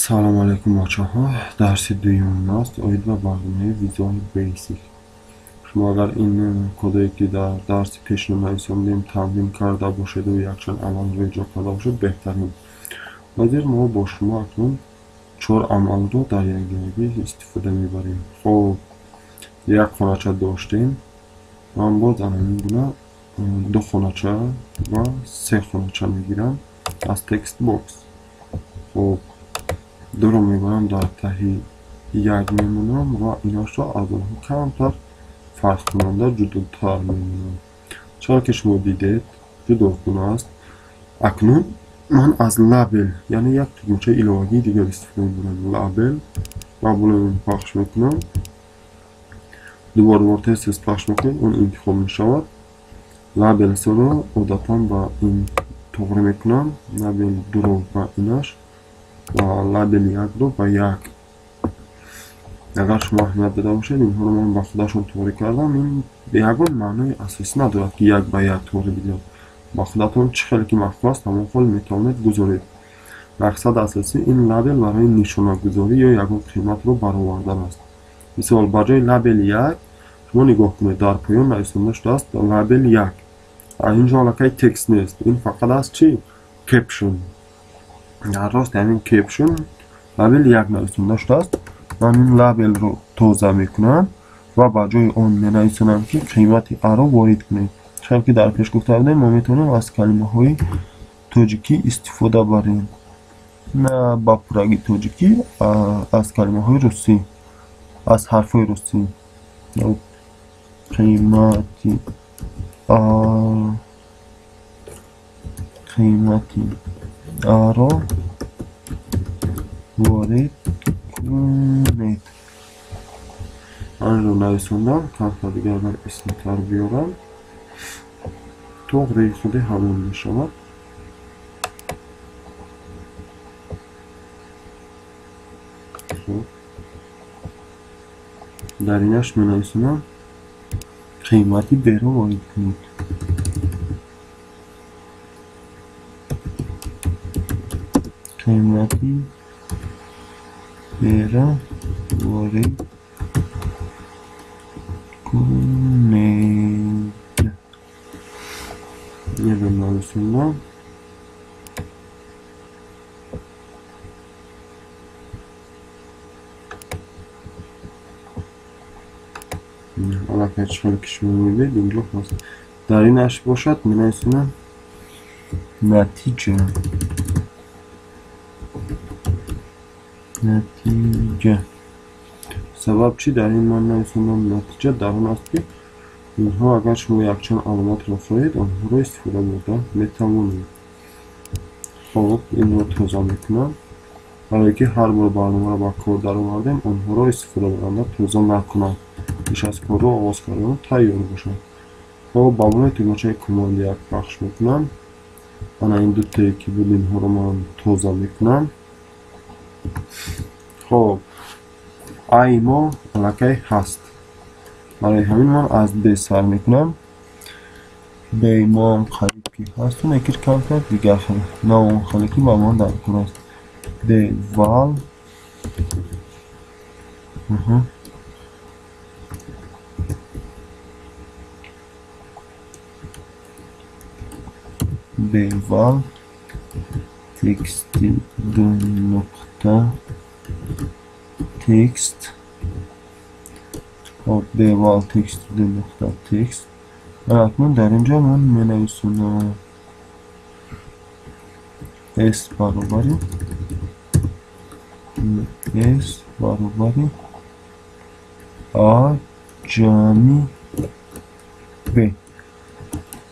Салом алейкум бачаҳо. Дарси дуюм аст оид ба барномаи Visual Basic. Шумо агар ин кодое ки дар дарси пешина нависондем тамрин карда бошеду якчанд амалро иҷро карда бошед, беҳтарин. Ҳозир мо бо шумо акнун чор амалро дар якҷоягӣ истифода мебарем. Хоб, як хонача доштем. Ман боз ҳамин гуна ду хонача ва се хонача мегирам аз text box. Хоб, дуро мебарам дар таҳи як мемонам ва инашро аз онҳо камтар фарқкунанда ҷудотар мемонам. Чаро ки шумо дидед, ҷудогуна аст. Акнун ман аз лабел, яъне як тугмачаи иловагии дигар истифода мебарам. Лабел ва болои он пахш мекунам. Дубора бор тез-тез пахш мекунед, он интихоб мешавад. Лабел серо одатан ба ин тоғри мекунам. Лабел дуро ба инаш ва лабел якро ба як. Агар шумо аҳамият дода бошед, инҳоро ман ба худашон тоғри кардам. Ин ягон маънои асосӣ надорад, ки як ба як тоғри бидиҳад. Ба худатон чӣ хеле ки маъқул аст, ҳамон хол метавонед гузоред. Мақсади асосӣ ин лабел барои нишонагузорӣ ё ягон қиматро баровардан аст. Мисол, ба ҷои лабел як шумо нигоҳ кунед, дар поён нависонда шудааст лабел як. Инҷо аллакай текст нест, ин фақат аст чӣ? Caption. Дар рости ҳамин caption лабел як нависонда шудааст. Ман ин лабелро тоза мекунам ва ба ҷои он менависонам, ки қимати аро ворид кунед. Чунки ки дар пеш гуфта будем, мо метавонем аз калимаҳои тоҷикӣ истифода барем. На ба пурраги тоҷикӣ, аз калимаҳои русӣ, аз ҳарфҳои русӣ. Қимати а, қимати аро ворид кунед. Анро нависондам, камтар дигар агар ислитар биёрам, тоғри худи ҳамон мешавад. Хуб, дар инаш менависонам қимати беро ворид кунед. Қимати беро ворид кунед. Инро нависондам. Аллакай чӣ хеле ки шумо мебинед, инҷо ҳаст. Дар инаш бошад менависонам натиҷа. Натиҷа. Сабаб чӣ дар ин ман нависондам натиҷа? Дар он аст, ки инҳо агар шумо якчанд аломатро хоҳед, онҳоро истифода бурда метавонед. Хоб, инро тоза мекунам. Барое ки ҳар бор барномаро ба кор даровардем, онҳоро истифода баранда тоза накунам. Пеш аз корро оғоз кардан тайёр бошад. Хоб, ба болои тугмачаи команд як пахш мекунам. Ана ин дутае ки буд, инҳоро ман тоза мекунам. Хоб, ай мо аллакай ҳаст. Барои ҳамин ман аз б сар мекунам. Б моам қариб ки ҳасту, лекин камтар дигар хеле, на он хеле ки ба ман дар кор аст. Б вал б вал тексти ду нуқта текст. Хоб, б вал тексти ду нуқта текст. Акнун дар инҷо ман менависонам s баробари s баробари a ҷамъи b.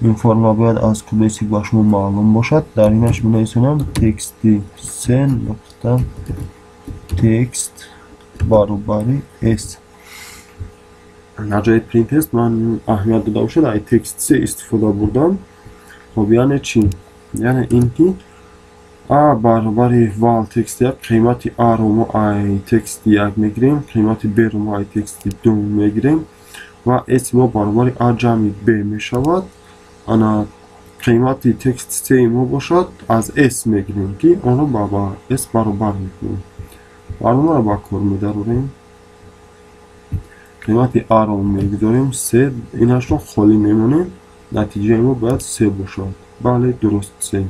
Ин формула бояд аз QBasic ба шумо маълум бошад. Дар инаш менависонам тексти се нуқта текст баробари s. Дар ҷои print test ман аҳамият дода бошад, ай текст се истифода бурдам. Хоб, яъне чӣ? Яъне ин ки а баробари вал тексти як, қимати а-ро мо ай тексти як мегирем, қимати б-ро мо ай тексти ду мегирем ва s мо баробари а ҷамъи б мешавад. Ана қимати текст се мо бошад, аз s мегирем, ки онро ба s баробар мекунем. Барномаро ба кор медарорем. Қимати А-ро мегузорем 3, инашро холӣ мемонем. Натиҷаи мо бояд 3 бошад. Бале, дуруст 3.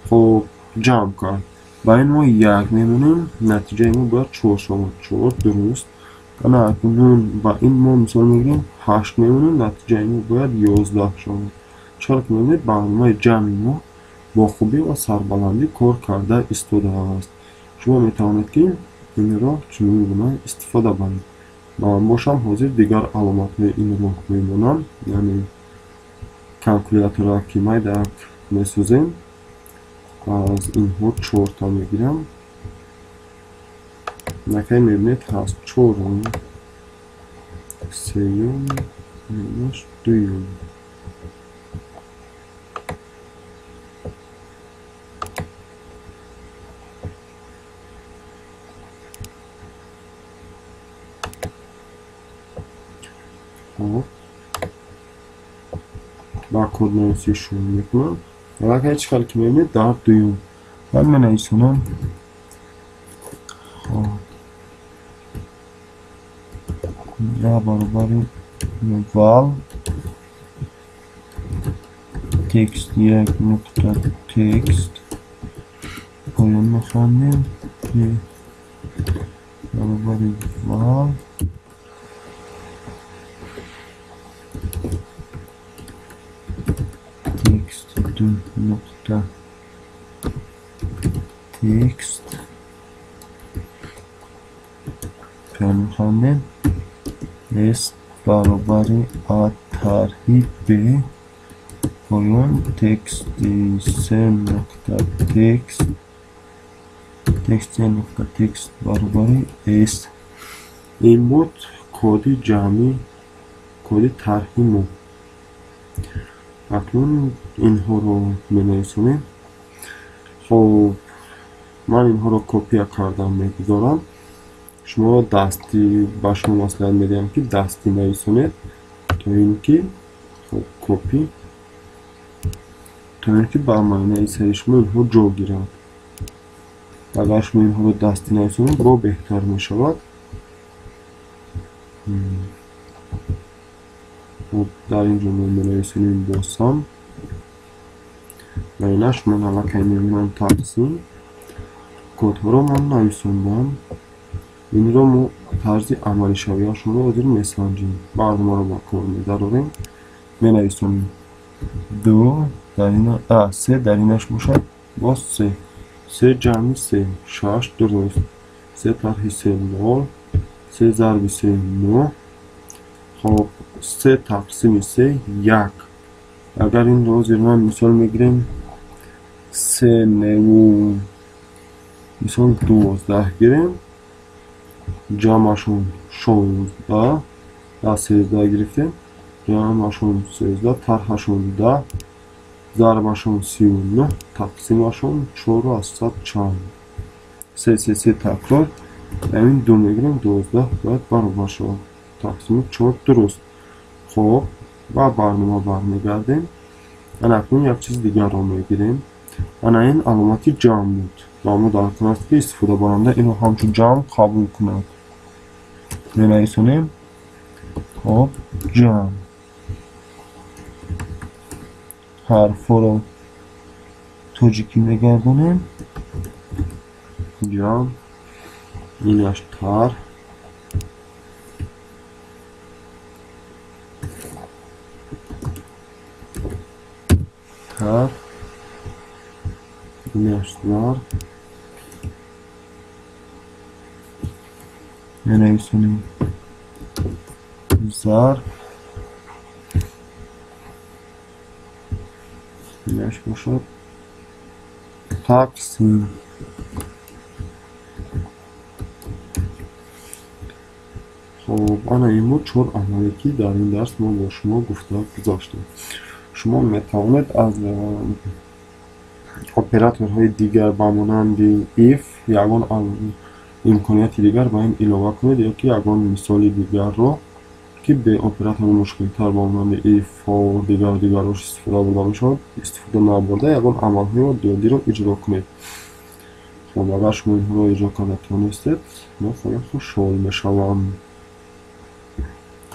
Хоб, ҷамъ кард. Ба ин мо 1 мемонем, натиҷаи мо бояд 4 шавад. 4, дуруст. Ана акнун ба ин мо мисол мегирем 8 мемонем, натиҷаи мо бояд 11 шавад. Чаро ки мебинед, барномаи ҷамъи мо бо хубӣ ва сарбаландӣ кор карда истодааст. Шумо метавонед ки инро чунин гуна истифода баред. Ман бошам ҳозир дигар аломатҳои инро мемонам, яъне калкулятора ки майдак месозем, аз инҳо 4та мегирам. Накай мебинед ҳаст 4-ум, 3-юм, минус 2-юм. Хоб, ба коднависӣ шурӯъ мекунам. Аллакай чӣ хел ки мебинед дар 2-юм. Баъд менависонам. Хоб, я баробари вал текст 1 нуқта текст поён мехонем, баробари вал текст 2 нуқта текст поён мехонем, S баробари А тарҳи Б поён тексти 3 нуқта текст текст 3 нуқта текст баробари S. Ин буд коди ҷамъӣ, коди тарҳи мо. Акнун инҳоро менависонем. Хоб, ман инҳоро копия кардам мегузорам. Шумо дастӣ, ба шумо маслиҳат медиҳам ки дастӣ нависонед, то ин ки хоб копи, то ин ки ба маънаи сари шумо инҳо ҷо гиранд. Агар шумо инҳоро дастӣ нависонед, бо беҳтар мешавад. Хоб, дар ин ҷо мо менависонем босам. Ва инаш ман аллакай мемонам тақсим. Кодҳоро ман нависондам. Инро мо тарзи амалишавиашонро ҳозир месанҷем. Барномаро ба кор медарорем. Менависонем 2 дар ина, 3 дар инаш бошад, боз 3. 3 ҷамъи 3, 6, дуруст. 3 тарҳи 3, 0, 3 зарби 3, 9. Хоб, 3 тақсими 3, 1. Агар инро ҳозир ман мисол мегирем, 3 неву мисол 12 гирем, ҷамъашон 16, 13 гирифтем, ҷамъашон 13, тарҳашон 10, зарбашон 39, тақсимашон 4 чанд. 3 3 3 такрор, ҳамин 2 мегирем, 12 бояд баробар шавад. Тақсими 4, дуруст. Хоб, ба барнома бармегардем. Ана акнун як чиз дигарро мегирем. Ана ин аломати ҷамъ буд. Ба мо даркор аст ки истифодабаранда инро ҳамчун ҷамъ қабул кунад. Менависонем. Хоб, ҷамъ. Ҳарфҳоро тоҷикӣ мегардонем. Ҷамъ. Инаш тарҳ. Тарҳ. Инаш зарб. Менависонем зарб. Инаш бошад тақсим. Хоб, ана ин буд 4 амале ки дар ин дарс мо бо шумо гуфта гузаштем. Шумо метавонед аз операторҳои дигар ба монанди if ягон имконияти дигар ба ин илова кунед, ё ки ягон мисоли дигарро ки бе оператори мушкилтар ба монанди if, for, дигар дигарро истифода бурда мешавад, истифода набурда ягон амалҳои оддиро иҷро кунед. Хоб, агар шумо инҳоро иҷро карда тонистед, ман хеле хушҳол мешавам.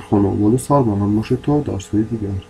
Хонободу сарбаланд бошед то дарсҳои дигар.